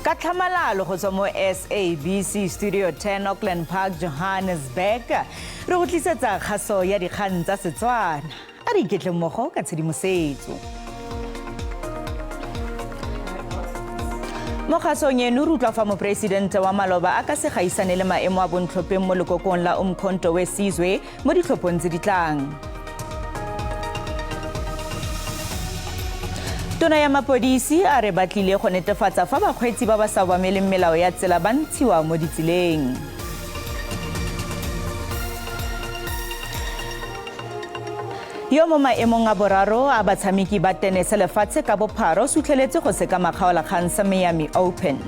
Ka tlhamalalo go tswa mo SABC Studio 10 Auckland Park, Johannesburg, re go tlisetsa kgaso ya dikgang tsa Setswana. A re iketle mmogo ka tshedimosetso. Mo kgasong eno re utlwa fa moporesidente wa maloba a ka se gaisane le maemo a bontlhopheng mo lekokong la Umkhonto we Sizwe mo ditlhophong tse di tlang. Tona ya mapodisi a re ba tlile go netefatsa fa bakgweetsi ba ba sa obameleng melao ya tsela ba ntshiwa mo ditseleng. Yo mo maemong a boraro a batshameki ba tenese lefatshe ka bophara o sutlheletse go seka makgaolakgang sa Miami Open.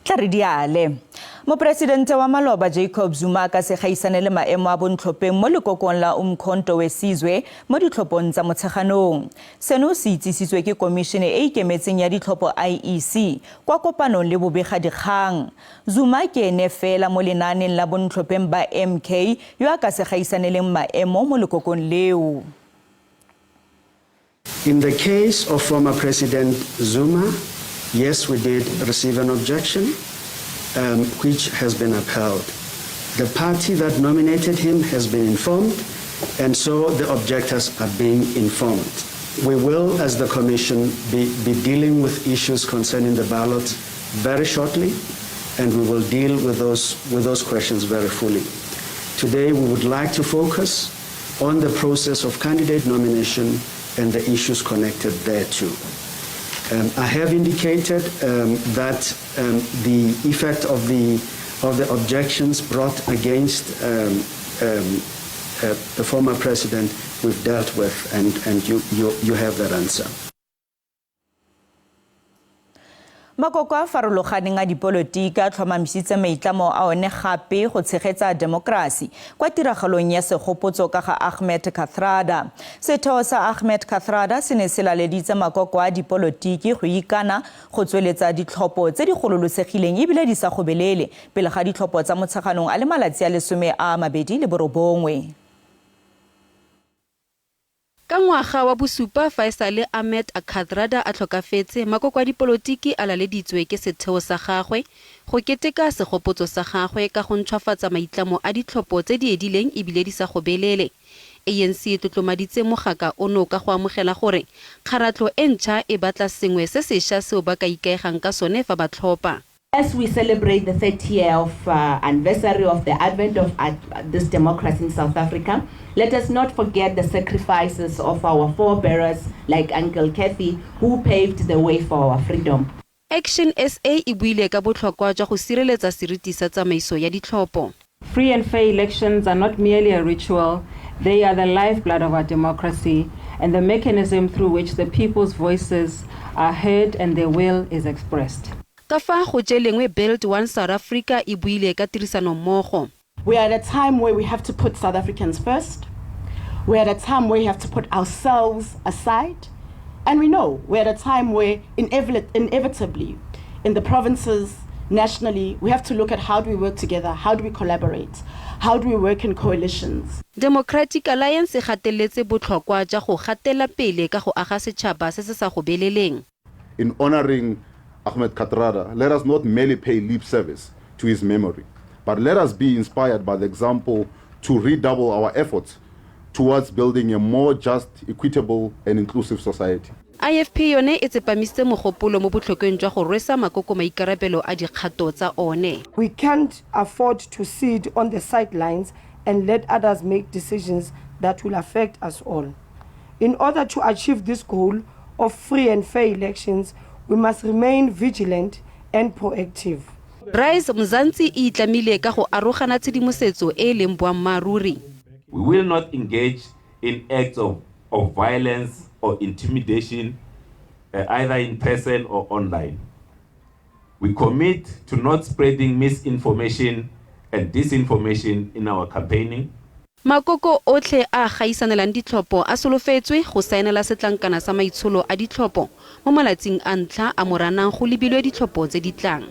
Tla re diale. Moporesidente wa maloba Jacob Zuma a ka se gaisane le maemo a bontlhopheng mo lekokong la Umkhonto we Sizwe mo ditlhophong tsa Motsheganong. Seno se itsisitswe ke Komišene e e Ikemetseng ya Ditlhopho IEC kwa kopanong le bobegadikgang. Zuma ke ene fela mo lenaaneng la bontlhopheng ba MK yo a ka se gaisaneleng maemo mo lekokong leo. In the case of former President Zuma, yes, we did receive an objection, which has been upheld. The party that nominated him has been informed, and so the objectors are being informed. We will, as the Commission, be dealing with issues concerning the ballot very shortly, and we will deal with those questions very fully. Today, we would like to focus on the process of candidate nomination and the issues connected thereto. I have indicated that the effect of the objections brought against the former president we've dealt with, and you have that answer. Makoko a farologaneng a dipolotiki a tlhomamisitse maitlamo a one gape go tshegetsa demokrasi kwa tiragalong ya segopotso ka ga Ahmed Kathrada. Setheo sa Ahmed Kathrada se ne se laleditse makoko a dipolotiki go ikana go tsweletsa ditlhopho tse di gololosegileng ebile di sa gobelele pele ga ditlhopho tsa Motsheganong a le malatsi a 29. Ka ngwaga wa bosupa fa e sale Ahmed Kathrada a tlhokafetse, makoko a dipolotiki a laleditswe ke setheo sa gagwe go keteka segopotso sa gagwe ka go ntšhwafatsa maitlamo a ditlhopho tse di edileng ebile di sa gobelele. ANC e tlotlomaditse mogaka ono ka go amogela gore kgaratlho e ntšha e batla sengwe se sešwa seo ba ka ikaegang ka sone fa ba tlhopha. As we celebrate the 30 year of anniversary of the advent of this democracy in South Africa, let us not forget the sacrifices of our forebearers like Uncle Kathy, who paved the way for our freedom. Action SA e buile ka botlhokwa jwa go sireletsa seriti sa tsamaiso ya ditlhopho. Free and fair elections are not merely a ritual, they are the lifeblood of our democracy and the mechanism through which the people's voices are heard and their will is expressed. Ka fa go tše lengwe, Build One South Africa e buile ka tirisanommogo. We are at a time where we have to put South Africans first. We're at a time where we have to put ourselves aside. And we know we're at a time where inevitably, in the provinces, nationally, we have to look at how do we work together, how do we collaborate, how do we work in coalitions. Democratic Alliance e gateletse botlhokwa jwa go gatela pele ka go aga setšhaba se se sa gobeleleng. In honoring Ahmed Kathrada, let us not merely pay lip service to his memory, but let us be inspired by the example to redouble our efforts towards building a more just, equitable, and inclusive society. IFP yone e tsepamisitse mogopolo mo botlhokweng jwa go rwesa makoko maikarabelo a dikgato tsa one. We can't afford to sit on the sidelines and let others make decisions that will affect us all. In order to achieve this goal of free and fair elections, we must remain vigilant and proactive. Rise Mzansi e itlamile ka go arogana tshedimosetso e e leng boammaaruri. We will not engage in acts of violence or intimidation, either in person or online. We commit to not spreading misinformation and disinformation in our campaigning. Makoko otlhe a gaisanelang ditlhopho a solofetswe go saenela setlankana sa maitsholo a ditlhopho mo malatsing a ntlha a Moranang go lebilwe ditlhopho tse di tlang.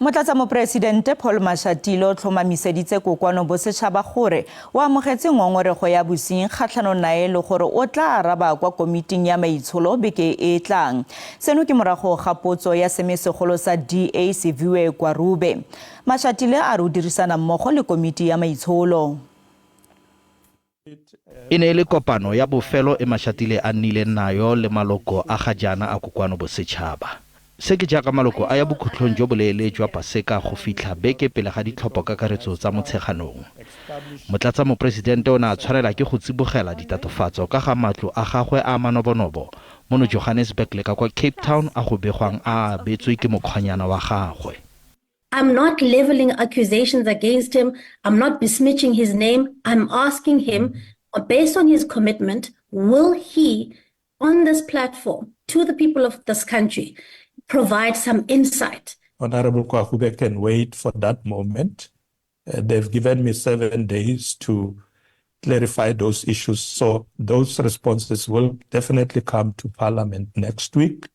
Motlatsa Moporesidente Paul Mashatile o tlhomamiseditse kokoano bosetšhaba gore o amogetse ngongorego ya bosenyi kgatlhanong nae le gore o tla araba kwa komiting ya maitsholo beke e e tlang. Seno ke morago ga potso ya semesegolo sa DA Siviwe Gwarube. Mashatile a re o dirisana mmogo le komiti ya maitsholo. E ne e le kopano ya bofelo e Mashatile a nnileng nayo le maloko a ga jaana a Kokoano Bosetšhaba. Se ke jaaka maloko a ya bokhutlong jo boleele jwa Paseka go fitlha beke pele ga ditlhopho-kakaretso tsa Motsheganong. Motlatsa-moporesidente o ne a tshwanela ke go tsibogela ditatofatso ka ga matlo a gagwe a manobonobo mono Johannesburg le ka kwa Cape Town a go begwang a abetswe ke mokgwanyana wa gagwe. I'm not leveling accusations against him. I'm not besmirching his name. I'm asking him, based on his commitment, will he, on this platform, to the people of this country, provide some insight? Honorable Gwarube can wait for that moment. They've given me 7 days to clarify those issues. So those responses will definitely come to Parliament next week.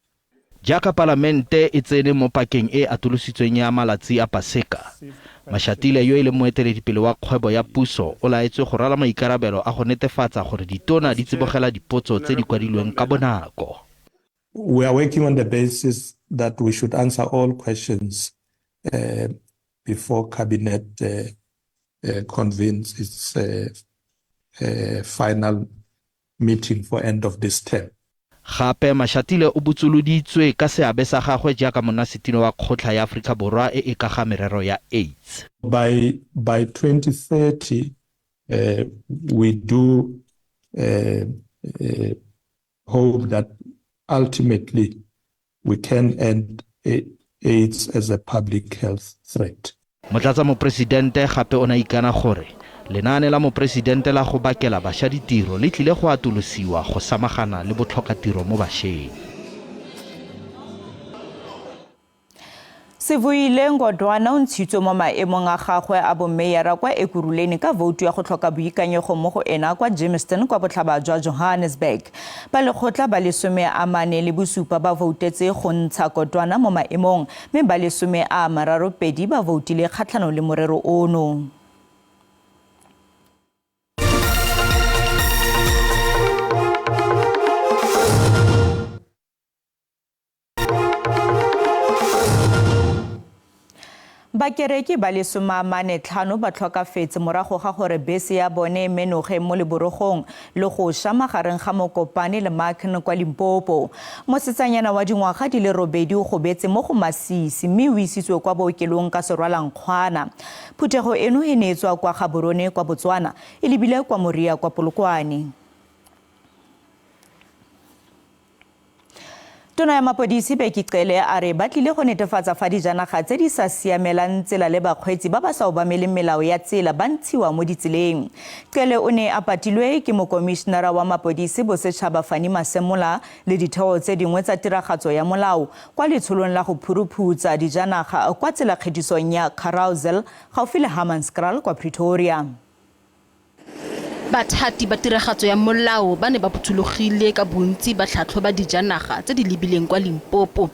Jaaka palamente e tsene mo pakeng e atolositsweng ya malatsi a Paseka, Mashatile yo e leng moeteledipele wa kgwebo ya puso o laetswe go rwala maikarabelo a go netefatsa gore ditona di tsibogela dipotso tse di kwadilweng ka bonako. We are working on the basis that we should answer all questions before cabinet convenes its final meeting for end of this term. Gape Mashatile o botsoloditswe ka seabe sa gagwe jaaka monnasetilo wa kgotla ya Aforika Borwa e e ka ga merero ya AIDS. By 2030, we do hope that ultimately we can end AIDS as a public health threat. Motlatsa moporesidente gape o ne a ikana gore lenaane la moporesidente la go bakela bašwa ditiro le tlile go atolosiwa go samagana le botlhokatiro mo bašweng. Sivuyile Ngodwana o ntshitswe mo maemong a gagwe a bomeyara kwa Ekurhuleni ka voutu ya go tlhoka boikanyego mo go ena kwa Germiston kwa botlhaba jwa Johannesburg. Ba lekgotla ba 47 ba voutetse go ntsha Godwana mo maemong, mme ba 32 ba voutile kgatlhanong le morero ono. Bakereki ba le 45 ba tlhokafetse morago ga gore bese ya bone e menoge mo leborogong le go sha magareng ga Mokopane le Marken kwa Limpopo. Mosetsanyana wa dingwaga di le 8 o gobetse mo go masisi mme o isitswe kwa bookelong ka serwalankgwana. Phuthego eno e ne e tswa kwa Gaborone kwa Botswana e lebile kwa Moria kwa Polokwane. Tona ya mapodisi Bheki Cele a re ba tlile go netefatsa fa dijanaga tse di sa siamelang tsela le bakgweetsi ba ba sa obameleng melao ya tsela ba ntshiwa mo ditseleng. Cele o ne a patilwe ke mokomišenara wa mapodisi bosetšhaba Fani Masemola le ditheo tse dingwe tsa tiragatso ya molao kwa letsholong la go phuruphutsa dijanaga kwa tselakgethisong ya Carousel gaufi le Hammanskraal kwa Pretoria. Bathati ba tiragatso ya molao ba ne ba phuthologile ka bontsi ba tlhatlhoba dijanaga tse di lebileng kwa Limpopo.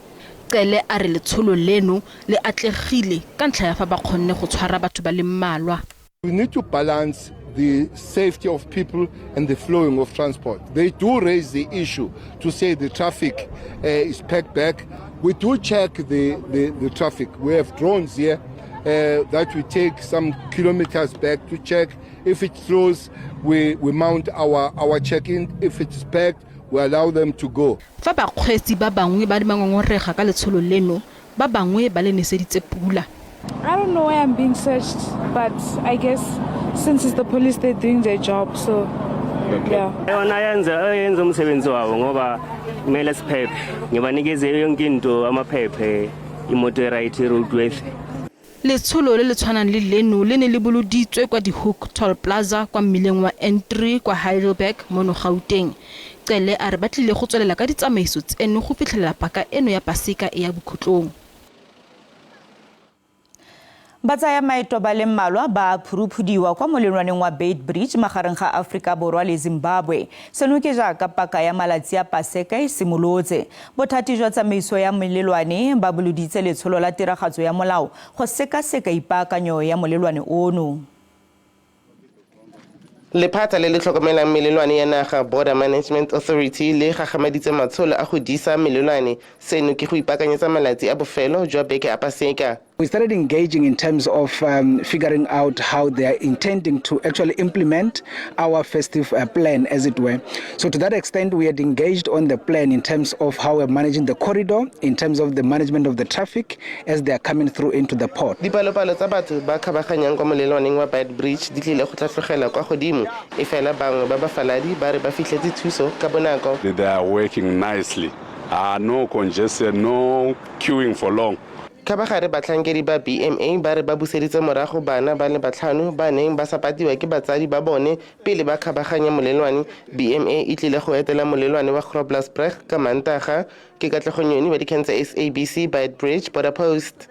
Cele a re letsholo leno le atlegile ka ntlha ya fa ba kgonne go tshwara batho ba le mmalwa. We need to balance the safety of people and the flowing of transport. They do raise the issue to say the traffic is packed back. We do check the traffic. We have drones here that we take some kilometers back to check. If it flows, we mount our check-in. If it's packed, we allow them to go. Fa bakgweetsi ba bangwe ba ngongorega ka letsholo leno, ba bangwe ba le neseditse pula. I don't know why I'm being searched, but I guess since it's the police, they're doing their job, so yeah. Yona yenza umsebenzi wabo ngoba kumele siphephe. Ngibanikeze yonke into amaphephe, imoto right roadworthy. Letsholo le le tshwanang le leno le ne le boloditswe kwa Die Hoek Toll Plaza kwa mmileng wa N3 kwa Heidelberg mono Gauteng. Cele a re ba tlile go tswelela ka ditsamaiso tseno go fitlhelela paka eno ya Paseka e ya bokhutlong. Batsaya maeto ba le mmalwa ba phuruphudiwa kwa molelwaneng wa Beitbridge magareng ga Aforika Borwa le Zimbabwe. Seno ke jaaka paka ya malatsi a Paseka e simolotse. Bothati jwa tsamaiso ya melelwane ba boloditse letsholo la tiragatso ya molao go sekaseka ipaakanyo ya molelwane ono. Lephata le le tlhokomelang melelwane ya naga, Border Management Authority, le gagamaditse matsholo a go disa melelwane. Seno ke go ipaakanyetsa malatsi a bofelo jwa beke a Paseka. We started engaging in terms of figuring out how they are intending to actually implement our festive plan, as it were. So to that extent, we had engaged on the plan in terms of how we're managing the corridor, in terms of the management of the traffic as they are coming through into the port. Dipalopalo tsa batho ba kgabaganyang kwa molelwaneng wa Beitbridge di tlile go tlhatlogela kwa godimo, e fela bangwe ba bafaladi ba re ba fitlhetse thuso ka bonako. They are working nicely. No congestion, no queuing for long. Kgabagare batlhankedi ba BMA ba re ba buseditse morago bana ba le batlhano ba neng ba sa patiwa ke batsadi ba bone pele ba kgabaganya molelwane. BMA e tlile go etela molelwane wa Groblersbrug ka Mantaga. Ke Katlego Nyoni wa dikgang tsa SABC, Beitbridge Border Post.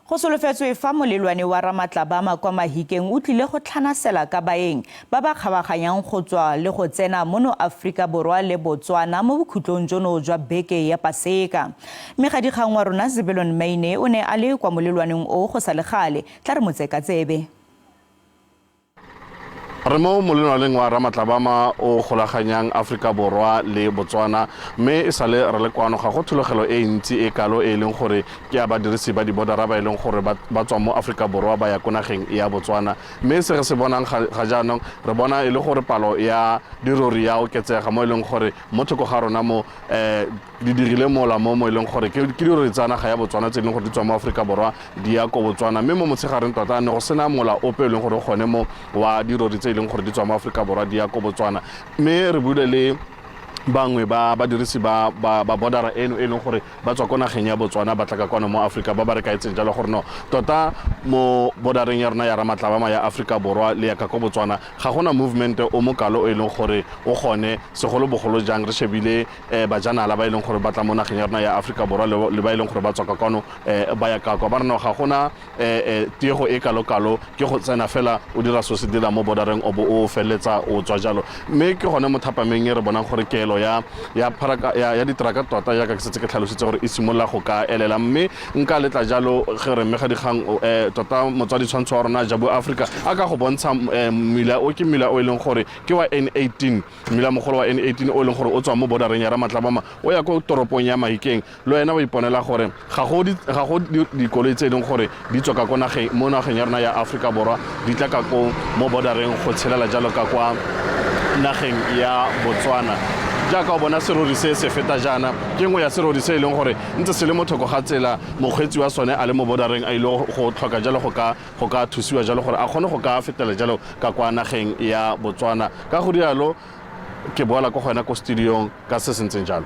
Go solofetswe fa molelwane wa Ramatlabama kwa Mahikeng o tlile go tlhanasela ka baeng ba ba kgabaganyang go tswa le go tsena mono Aforika Borwa le Botswana mo bokhutlong jono jwa beke ya Paseka. Mme ga dikgang wa rona Zebulon Maine o ne a le kwa molelwaneng o go sa le gale, tla re motse ka tsebe. Re mo molelwaneng wa Ramatlabama o golaganyang Aforika Borwa le Botswana, mme e sale re le kwano ga go thologelo e ntsi e kalo e leng gore ke ya badirisi ba dibodara ba e leng gore ba tswa mo Aforika Borwa ba ya ko nageng ya Botswana. Mme se re se bonang ga jaanong, re bona e le gore palo ya dirori ya oketsega mo e leng gore mo thoko ga rona mo di dirile mola mo e leng gore ke dirori tsa naga ya Botswana tse e leng gore di tswa mo Aforika Borwa di ya ko Botswana. Mme mo motshegareng tota ne go sena mola ope e leng gore gone mo wa dirori tse e leng gore di tswa mo Aforika Borwa di ya ko Botswana. Mme re buile le bangwe ba badirisi ba border eno e leng gore ba tswa ko nageng ya Botswana ba tla ka kwano mo Aforika, ba ba re kaetseng jalo gore no tota mo bordereng ya rona ya Ramatlabama ya Aforika Borwa le ya ka ko Botswana ga gona movement o mokalo o e leng gore o gone, segolobogolo jang re shebile bajanala ba e leng gore ba tla mo nageng ya rona ya Aforika Borwa le ba e leng gore ba tswa ka kwano ba ya ka kwa. Ba re no ga gona tiego e kalo-kalo, ke go tsena fela o dira so se dira mo bordereng o bo o feleletsa o tswa jalo. Mme ke gone mo thapameng e re bonang gore kelo ya diteraka tota jaaka ke setse ke tlhalositse gore e simolola go ka elela. Mme nka letla jalo gore mme ga dikgang tota motswadi tshwantsho wa rona Jabu Africa a ka go bontsha mmila o ke mmila o e leng gore ke wa N18, mmila mogolo wa N18 o e leng gore o tswa mo bordereng ya Ramatlabama o ya ko toropong ya Mahikeng. Le wena o iponela gore ga go dikoloi tse e leng gore di tswa ka ko nageng mo nageng ya rona ya Aforika Borwa di tla ka ko mo bordereng go tshelela jalo ka kwa nageng ya Botswana. Jaaka o bona serori se se feta jaana, ke nngwe ya serori se e leng gore ntse se le mo thoko ga tsela, mokgweetsi wa sone a le mo bordereng a ile go tlhoka jalo go ka thusiwa jalo gore a kgone go ka fetela jalo ka kwa nageng ya Botswana. Ka go rialo ke boela ko go wena ko studiong ka se se ntseng jalo.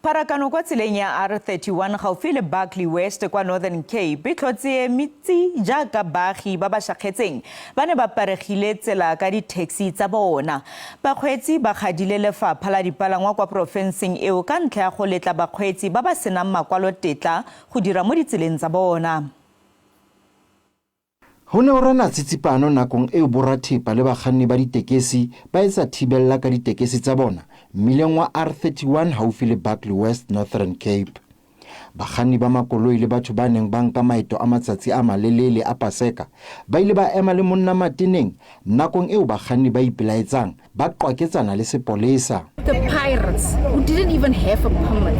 Pharakano kwa tseleng ya R31 gaufi le Barkly West kwa Northern Cape e tlhotse metsi jaaka baagi ba ba šakgetseng ba ne ba paregile tsela ka di-taxi tsa bona. Bakgweetsi ba kgadile lefapha la dipalangwa kwa porofenseng eo ka ntlha ya go letla bakgweetsi ba ba senang makwalotetla go dira mo ditseleng tsa bona. Ho ne ho rena tsitsipano nakong eo borathepa le bakganni ba ditekesi ba etsa thibella ka ditekesi tsa bona mmileng wa R31 haufi le Barkly West, Northern Cape. Bakganni ba makoloi le batho ba neng ba nka maeto a matsatsi a malelele a Paseka ba ile ba ema le monna mateneng nakong eo bakganni ba ipelaetsang ba qwaketsana le sepolesa. The pirates who didn't even have a permit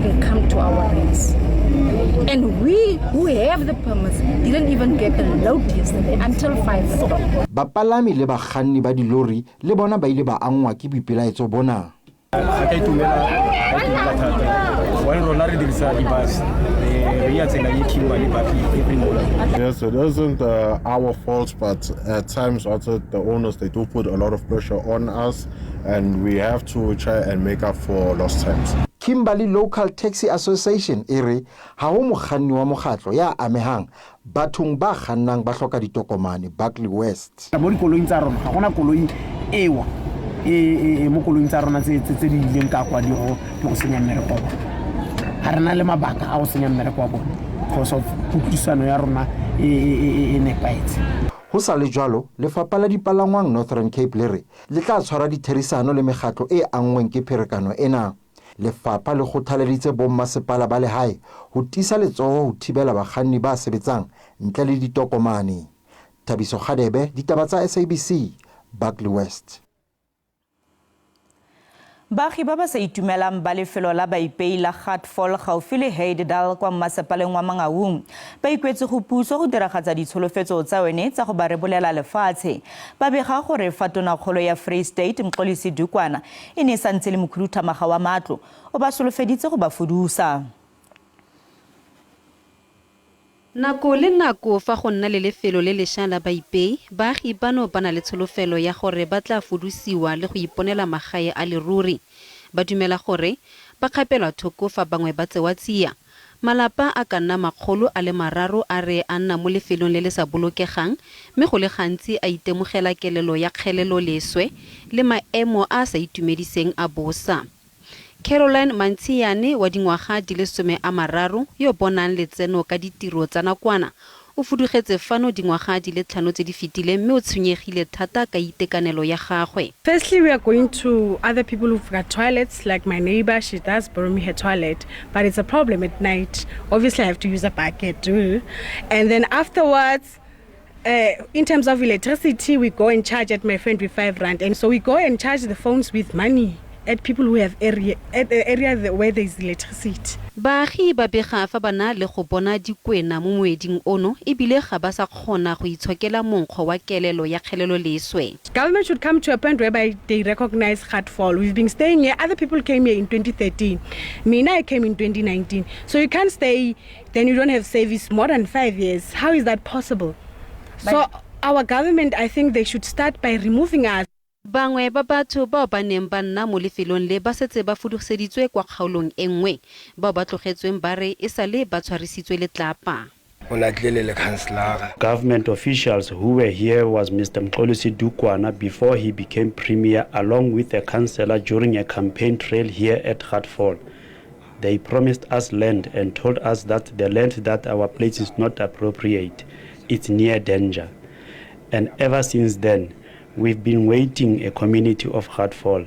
can come to our race. And we who have the permits didn't even get the load yesterday until 5 o'clock. Bapalami le bakganni ba dilori le bona ba ile ba angwa ke boipelaetso bona. Ga ka itumela thata. When rona re dirisa di-bus, re ya tsela e Kimberley Barkly every morning. Yes, it isn't our fault, but at times also the owners, they do put a lot of pressure on us, and we have to try and make up for lost times. Kimberley Local Taxi Association e re ha ho mokganni wa mokgatlo ya amehang bathong ba kgannang ba hloka ditokomane Barkly West. Mo dikoloing tsa rona ga gona koloi ewa e mo koloing tsa rona tse di ileng ka kwa di go senya mmereko wa bone. Ga re na le mabaka a go senya mmereko wa bone because of kutlwisano ya rona e nepahetse. Ho sa le jwalo, Lefapha la Dipalangwang Northern Cape le re le tla tshwara ditherisano le mekgatlo e anngweng ke pherekano ena. Lefapha le kgothaleditse bommasepala ba lehae ho tiisa letsoho ho thibela bakganni ba sebetsang ntle le ditokomane. Thabiso Kgadebe, ditaba tsa SABC, Barkly West. Baagi ba ba sa itumelang ba lefelo la baipei la Gatvol gaufi le Heidedal kwa mmasepaleng wa Mangaung ba ikwetse go puso go diragatsa ditsholofetso tsa yone tsa go ba rebolela lefatshe. Ba bega gore fa tonakgolo ya Free State Mxolisi Dukwana e ne e santse le mokhuduthamaga wa matlo o ba solofeditse go ba fudusa. Nako le nako fa go nna le lefelo le lešwa la baipei, baagi bano ba na le tsholofelo ya gore ba tla fudusiwa le go iponela magae a leruri. Ba dumela gore ba kgapelwa thoko fa bangwe ba tsewa tsia. Malapa a ka nna 300 a re a nna mo lefelong le le sa bolokegang mme go le gantsi a itemogela kelelo ya kgelelo leswe le maemo a a sa itumediseng a bosa. Caroline Mantsiyane wa dingwaga di le 30 yo bonang letseno ka ditiro tsa nakwana o fudugetse fano dingwaga di le 5 tse di fetileng mme o tshwenyegile thata ka itekanelo ya gagwe. Firstly, we are going to other people who've got toilets, like my neighbor, she does borrow me her toilet, but it's a problem at night. Obviously, I have to use a bucket. And then afterwards, in terms of electricity, we go and charge at my friend with 5 rand. And so we go and charge the phones with money at people who have area, at the area where there is electricity. Baagi ba bega fa ba na le go bona dikwena mo moeding ono ebile ga ba sa kgona go itshokela monkgo wa kelelo ya kgelelo leswe. Government should come to a point whereby they recognize Gatvol. We've been staying here. Other people came here in 2013. Mina, I came in 2019. So you can't stay, then you don't have service more than 5 years. How is that possible? So our government, I think they should start by removing us. Bangwe ba batho bao ba neng ba nna mo lefelong le ba setse ba fuduseditswe kwa kgaolong e nngwe, bao ba tlogetsweng ba re e sale ba tshwarisitswe letlapa. Government officials who were here was Mr. Mxolisi Dukwana before he became premier, along with a councillor during a campaign trail here at Gatvol. They promised us land and told us that the land that our place is not appropriate, it's near danger. And ever since then, we've been waiting a community of Gatvol.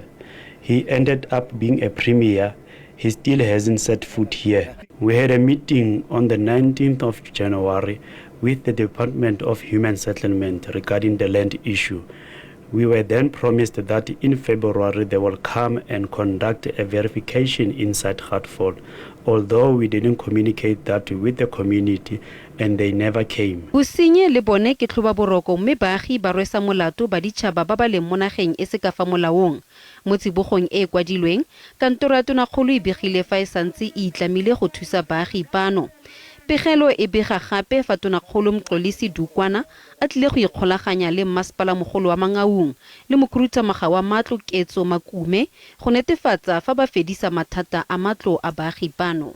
He ended up being a premier. He still hasn't set foot here. We had a meeting on the 19th of January with the Department of Human Settlement regarding the land issue. We were then promised that in February they will come and conduct a verification inside Gatvol, although we didn't communicate that with the community and they never came. Bosenyi le bone ke tlhoba boroko mme baagi ba rwesa molato ba ditšhaba ba ba leng mo nageng e se ka fa molaong. Mo tsibogong e e kwadilweng, kantoro ya tonakgolo e begile fa e santse e itlamile go thusa baagi bano. Pegelo e bega gape fa tonakgolo Mxolisi Dukwana a tlile go ikgolaganya le mmasepala mogolo wa Mangaung le mokhuduthamaga wa matlo Ketso Makume go netefatsa fa ba fedisa mathata a matlo a baagi bano.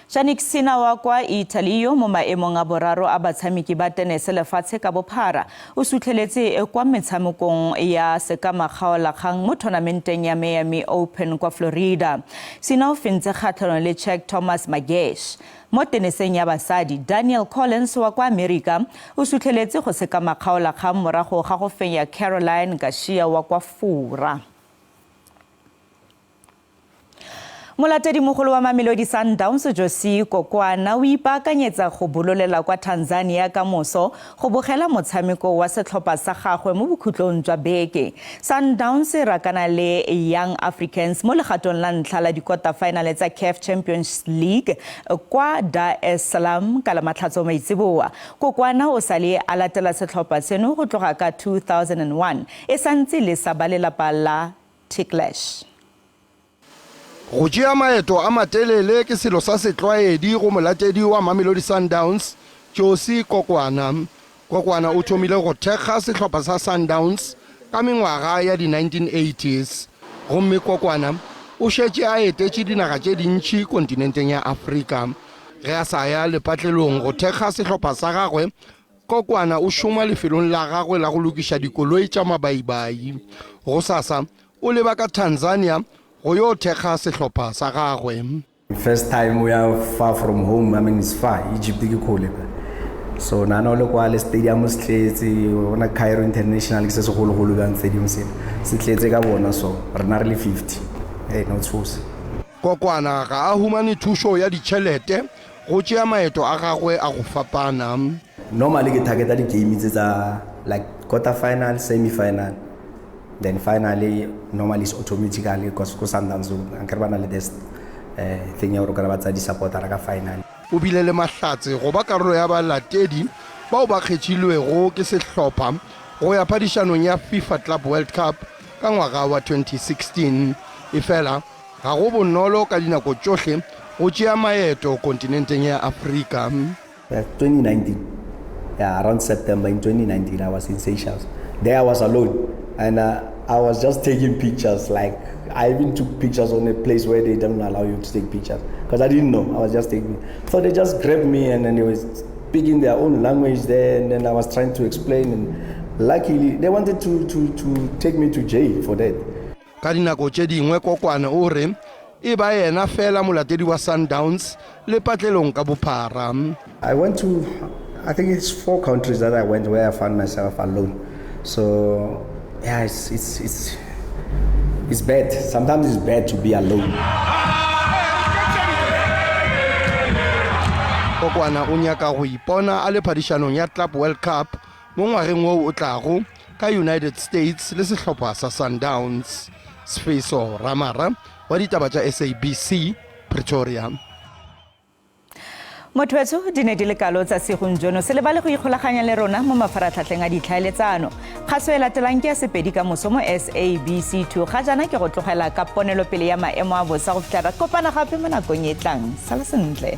Jannik Sinner wa kwa Italy yo mo maemong a boraro a batshameki ba tenese lefatshe ka bophara o sutlheletse kwa metshamekong ya sekamakgaolakgang mo tournamenteng ya Miami Open kwa Florida. Sinner o fentse kgatlhanong le Czech Thomas Magesh. Mo teneseng ya basadi, Daniel Collins wa kwa America o sutlheletse go sekamakgaolakgang morago ga go fenya Caroline Garcia wa kwa Fora. Molatedi mogolo wa Mamelodi Sundowns Josi Kokwana o ipaakanyetsa go bololela kwa Tanzania ka moso go bogela motshameko wa setlhopha sa gagwe mo bokhutlong jwa beke. Sundowns e rakana le Young Africans mo legatong la ntlha la dikota finale tsa CAF Champions League kwa Dar es Salaam ka la Matlhatso maitseboa. Kokwana o sale a latela setlhopha seno go tloga ka 2001 e santse le sa ba lelapa la Ticklash. Go tšea maeto a matelele ke selo sa setlwaedi go molatedi wa Mamelodi Sundowns Josi Kokwana. Kokwana o thomile go thekga sehlopha sa Sundowns ka mengwaga ya di-1980s gomme Kokwana o šetše a etetše dinaga tše dintši kontinenteng ya Afrika. Ge a sa ya lepatlelong go thekga sehlopha sa gagwe, Kokwana o šoma lefelong la gagwe la go lokiša dikoloi tša mabaibai. Gosasa o leba ka Tanzania go yo thekga sehlopha sa gagwe. First time we are far from home, I mean it's far, Egypt ke kgole. So nana o le kwa le stadium se tletse, bona Cairo International ke se segologolo bjang stadium sena. Se tletse ka bona so, rena re le 50. Hey, no tshosa. Kokwana ga a humane thušo ya ditšhelete go tšea maeto a gagwe a go fapana. Normally ke targeta di-game tse tsa like quarter final, semi final. Then finally normally it's automatically because ko Sundowns ankere ba na le this thing ya gore o kry ba tsaya di-supportera ka final. O bile le mahlatse go ba karolo ya balatedi bao ba kgethilwego ke sehlopha go ya phadišanong ya FIFA Club World Cup ka ngwaga wa 2016. Efela ga go bonolo ka dinako tšohle go tšea maeto kontinenteng ya Afrika. 2019 yeah around September in 2019 I was in Seychelles there I was alone and I was just taking pictures like I even took pictures on a place where they don't allow you to take pictures because I didn't know I was just taking so they just grabbed me and then they were speaking their own language there and then I was trying to explain and luckily they wanted to to to take me to jail for that Ka dinako tše dingwe Kokwane o re e ba yena feela molatedi wa Sundowns lepatlelong ka bophara. I went to, I think it's 4 countries that I went where I found myself alone. So yeah, it's, it's, it's, it's bad. Sometimes it's bad to be alone. Kokwana o nyaka go ipona a le phadišanong ya Club World Cup mo ngwageng wo o tlago ka United States le sehlopha sa Sundowns. Sfiso Ramara wa ditaba tša SABC, Pretoria. Motho di ne di le kalo tsa segong jono se lebale go ikgolaganya le rona mo mafaratlhatlheng a ditlhaeletsano. Kgaso e latelang ke ya Sepedi ka moso mo SABC 2. Ga jaana ke go tlogela ka ponelopele ya maemo a bosa go fitlha ra kopana gape mo nakong e tlang. Sala sentle.